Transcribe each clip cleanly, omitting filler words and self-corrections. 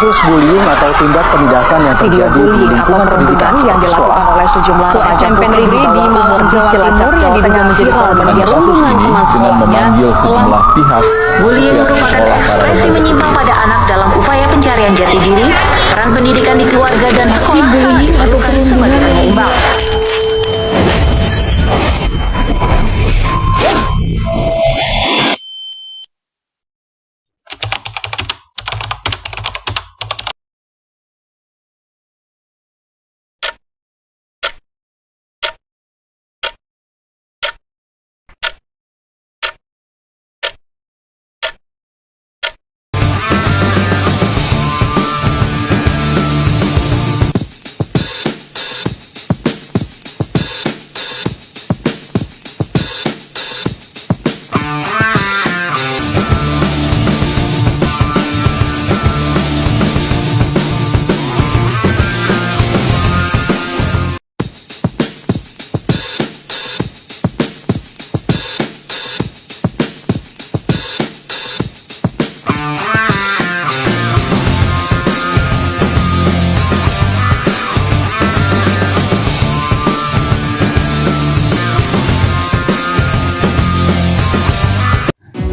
Kasus bullying atau tindak penindasan yang Video terjadi di bullying atau lingkungan pendidikan perundungan yang seperti dilakukan sekolah. oleh sejumlah remaja SMP putri di Negeri di bawah umur Malang, di Jawa Cilacap, Timur yang Jawa diduga Tengah menjadi viral korban media Kasus rundungan ini teman dengan sekolahnya memanggil telah sejumlah pihak Bullying pihak merupakan sekolah para ekspresi remaja menyimpang putri. pada anak dalam upaya pencarian jati diri, peran pendidikan di keluarga dan sekolah sangat bullying atau diperlukan sebagai perundungan penyeimbang.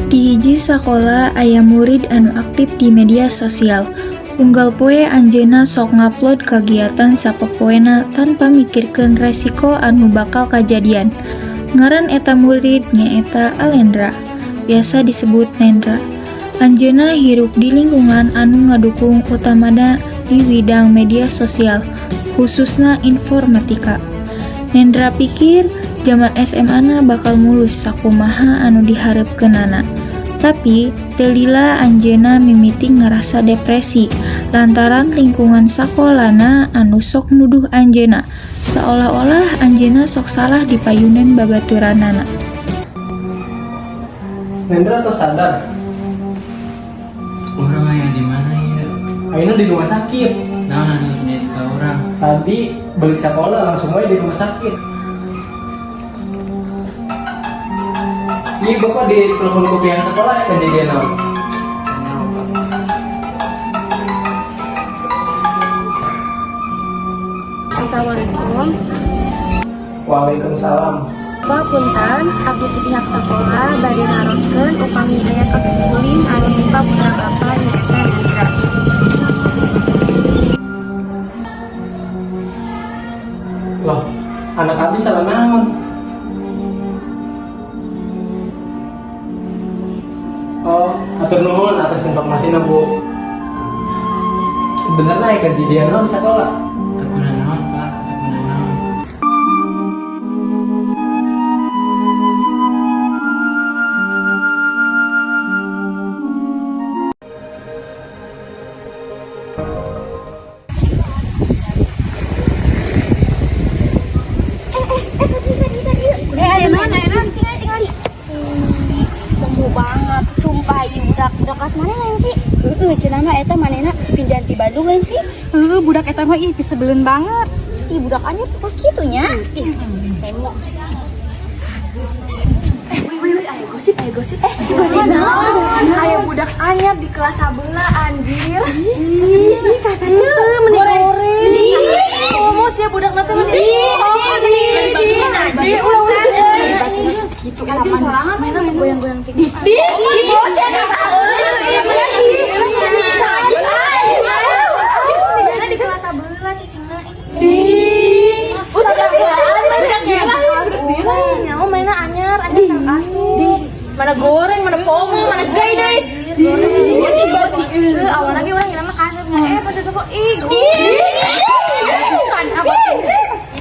Di hiji sakola aya murid anu aktif di media sosial. Unggal poe anjeunna sok ngupload kagiatan sapopoena tanpa mikirkeun resiko anu bakal kajadian. Ngaran eta murid nyaeta Alendra, biasa disebut Nendra. Anjeunna hirup di lingkungan anu ngadukung utamana di widang media sosial, khususna informatika. Nendra pikir jaman SMA-na bakal mulus sakumaha anu diharepkeunana. Tapi teu lila anjeunna mimiti ngarasa depresi lantaran lingkungan sakolana anu sok nuduh anjeunna, saolah-olah anjeunna sok salah di payunan babaturanana. Nendra atau sadar? Urang aya di mana ya? Ayeuna di rumah sakit. Nah, anu terjadi ka urang. Tadi balik sekolah langsung aja di rumah sakit. Ini bapak di telepon ke pihak sekolah ya kejadian apa? Kenapa, Pak? Assalamualaikum. Waalaikumsalam. Pak, punten, abdi ti pihak sekolah bade naroskeun upami aya kasus bullying anu nimpa putra Bapak, nyaeta Nendra. Loh, anak abdi salah naon? Oh, hatur nuhun atas informasinya, Bu. Sebenarnya ya kejadian naon sekolah? Teu kunanaon, Pak. Teu kunanaon. Eh, aya naon, aya naon? Tinggal, tinggal. Pomo banget, sumpah ieu budak budak kelas mana lain sih? Heeh, cenah mah eta manehna pindahan ti Bandung lain sih? Heeh, budak eta mah ih pisebeleun banget. Ih, budak anyar kos kitu nya. Ih, tembok. Eh, wih, wih, wih, ayo gosip, ayo gosip. Eh, gosip naon? Gosip naon? Ayo budak anyar di kelas sebelah, anjir. Ih, kasar teu meni goreng. Komo sih budak nanti meni. Ih, ih, ulah ulah. Gitu, anjir sorangan mainnya sok goyang-goyang tinggi. Di bocah. Mana di kelas sebelah cicingna. Di. Nyawa mainnya anyar, anyar nang asup. Mana goreng, mana pomo, mana gay deh. Heuh, awalnya ge urang ngira mah kasepnya. Eh, pas itu kok ih, Kan apa tuh?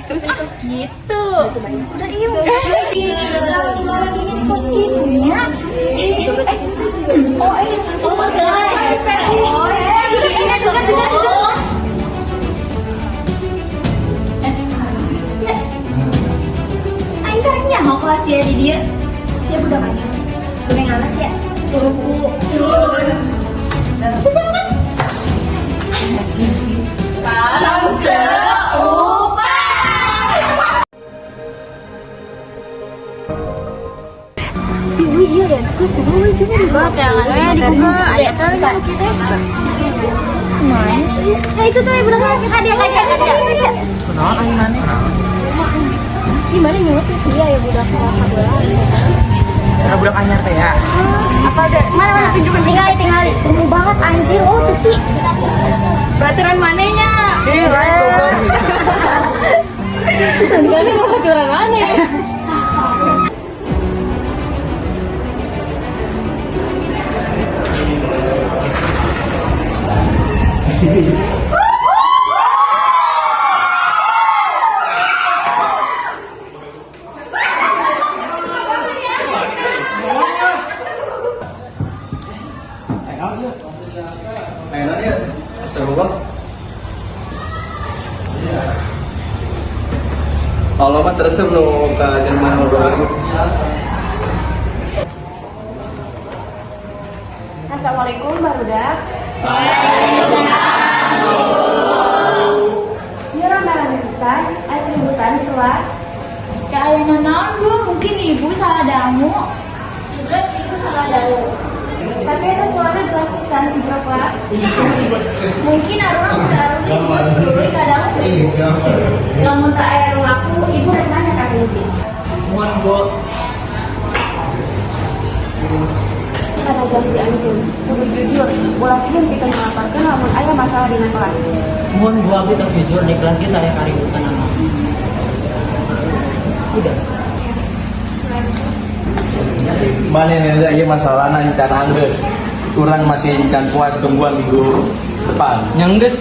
Gitu, gitu. Udah iya. Orang ini kos gitu nya. Oh, eh, Oh, jangan. Oh, iya, juga, juga, juga. Eh, sia. Aing karek nyaho kelas sia di dieu. Sia budak anyar. Goreng amat sia. Curuku. Curun. Itu siapa kan? Tarang seupa. Ih, iya ya, terus kudu coba di bawah. Jangan di Google, aya kan kita. Mana? Nah itu tuh budak lagi ka dia ka dia ka dia. Kunaon aing maneh? Gimana nyulut sih ya budak kelas sebelah. Karena budak anyar teh ya. Apa udah? Mana mana tunjukin tinggal tinggal. Ungu banget anjir. Oh tuh sih. Baturan manehnya. Ih, lain goblok. Sebenarnya mau baturan mana ya? Ayo, astagfirullah. Allah mah terus nu ka Jerman ngobrol. Assalamualaikum barudak. Waalaikumsalam. Rame-rame pisan, aya keributan di kelas. Kayak naon Bu, mungkin ibu salah dangu. Sudah ibu salah dangu. Tapi itu suara jelas pisan di jero kelas. Mungkin arurang teu arurang tuluy kadangu ku ibu. Lamun teu aya nu ngaku, ibu rek nanya ka kunci. Mohon, Bu. Kata ganti anjeun, kudu jujur, ulah sieun pikeun ngalaporkeun lamun aya masalah dina kelas. Mohon Bu, abdi tos jujur di kelas kita aya kaributan anu. Udah. Mana nenda ieu masalahna encan anggeus. Urang masih encan puas tungguan minggu depan. Nya geus,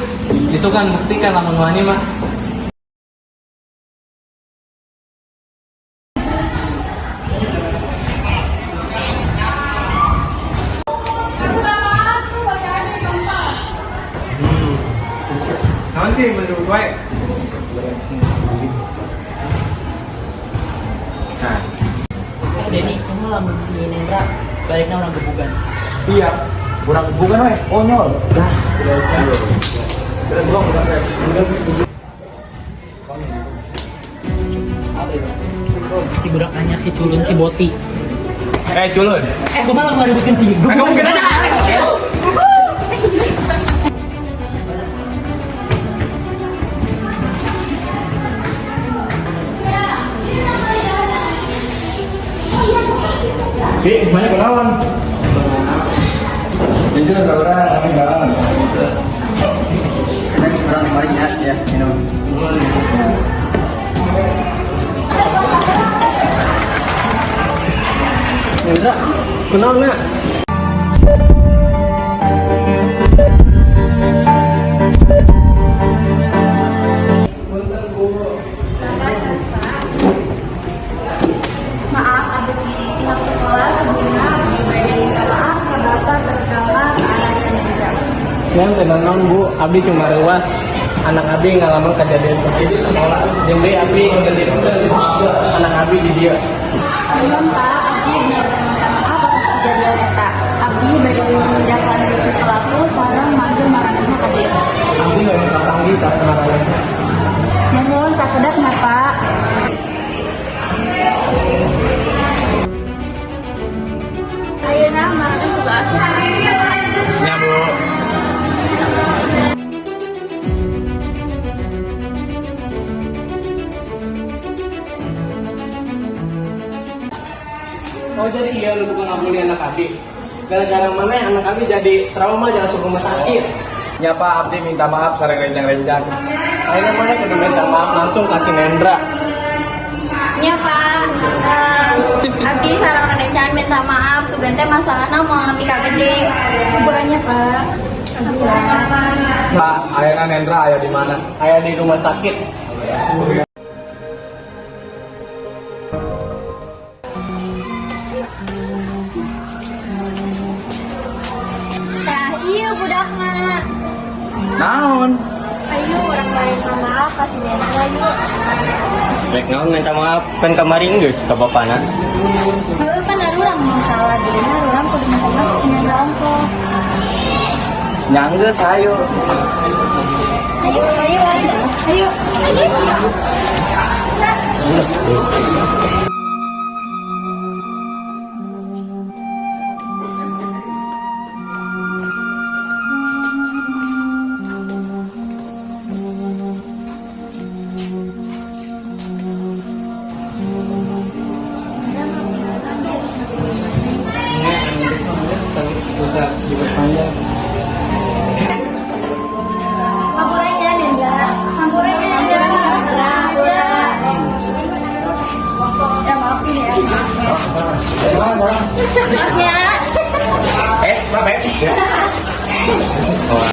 isukan buktikan lamun wani mah. Naon sih menurut wae? Nah, Eh, Denny, kamu lamun si Nendra baliknya urang gebugan. Iya, urang bukan we, konyol. Gas. Si budak anyar, si culun, si boti. Eh, culun. Eh, gua malah ngeributin si Nah, kamu mungkin aja. Bi, mana kenalan? Jujur ke orang, kami enggak. Neng, orang kemarin ya, ya, minum. Nendra, kunaon na? Maaf, abdi pihak sekolah sebelumnya abdi banyak minta maaf ke bapak terutama ke anaknya Nendra. Ngan teu naon Bu, abdi cuma reuas. Anak abdi ngalaman kejadian seperti di sekolah. Jeung deui abdi anak abdi di dieu. Belum Pak, abdi benar-benar minta maaf atas kejadian eta. Abdi bade menindaklanjuti pelaku sareng manggil maranehna ka dieu. Abdi hoyong kapanggih sareng maranehna. Nuhun sakedapna Pak. Ayeuna maranehna kudu asup. Ya, Bu. Oh jadi iya lu bukan ngabuli anak abdi. Gara-gara mana anak abdi jadi trauma jangan masuk rumah sakit. Nyapa abdi minta maaf sareng rencang-rencang. Akhirnya mana kudu minta maaf langsung kasih Nendra. Nya Pak, abdi sareng rerencangan minta maaf sugan teh masalahna moal nepi ka gede. Kuburannya Pak. Hampuranya Pak. Pak, ayeuna Nendra aya di mana? Aya di rumah sakit. Tah ieu budak mah. Naon? Ayo urang bari minta maaf ka si Nendra yuk. Rek naon minta maaf kan kemarin geus ka bapana. Heueuh pan arurang mun salah geuna urang kudu minta maaf ka si Nendra ongkoh. Nya geus ayo. Ayo, ayo, ayo. Ayo. Ayo. Salam, salam. Ya. Es, maaf es. Wah.